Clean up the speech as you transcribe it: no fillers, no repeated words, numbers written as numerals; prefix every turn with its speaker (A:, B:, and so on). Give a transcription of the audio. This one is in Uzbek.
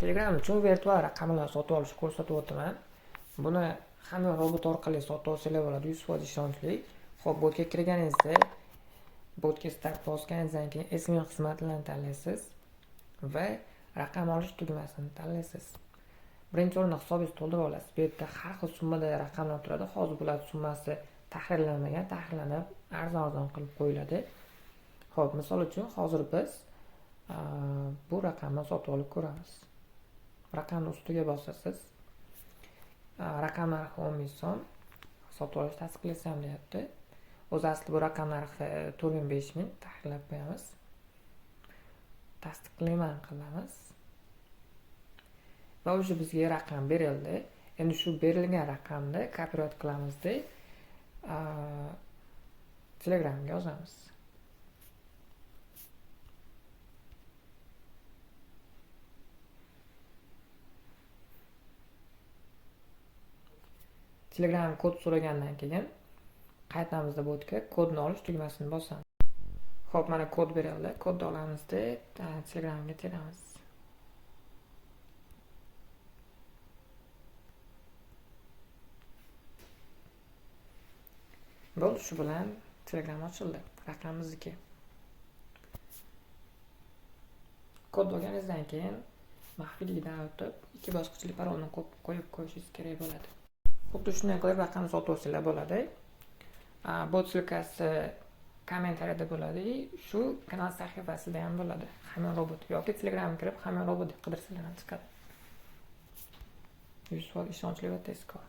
A: Telegram uchun virtual raqamlar sotib olishni ko'rsatib o'taman. Buni hamma robot orqali sotib olsanglar bo'ladi, 100% ishonchli. Xo'p, botga kirganingizda, botga start bosganingizdan keyin SMM xizmatlarini tanlaysiz va raqam olish tugmasini tanlaysiz. Birinchi o'rinda hisobingizni to'ldirib olasiz. Bu yerda har xil summada raqamlar turadi. Hozir bular summasi tahrirlanmagan, tahrirlanib arzon-arzon qilib qo'yiladi. Xo'p, misol uchun hozir biz bu raqamni sotib olib ko'ramiz. Raqamni ustiga bosasiz. Raqam narxi 10 000 so'm. Sotib olish tasdiqlasam deyapti. O'zi asli bu raqam narxi 4000 5000 tahrirlab qo'yamiz. Tasdiqlayman qilamiz. Va o'sha bizga raqam berildi. Endi shu berilgan raqamni kopirovat qilamizda, Telegramga yozamiz. Telegram kod so'ragandan keyin qaytamizda botga kodni olish tugmasini bosamiz. Xo'p, mana kod berildi. Kodni olamizda, Telegramga teramiz. Bo'ldi, shu bilan Telegram ochildi. Raqamimizniki. Kod olganingizdan keyin maxfiylikdan o'tib, 2 bosqichli parolni qo'yib qo'yishingiz kerak bo'ladi. Xuddi shunday qilib raqam sotib olsanglar bo'ladi. Bot ссылкasi kommentariyada bo'ladi, shu kanal sahifasida ham bo'ladi. Hamyon robot yoki Telegramga kirib Hamyon robot deb qidirsanglar ham chiqadi. 100% ishonchli va tezkor.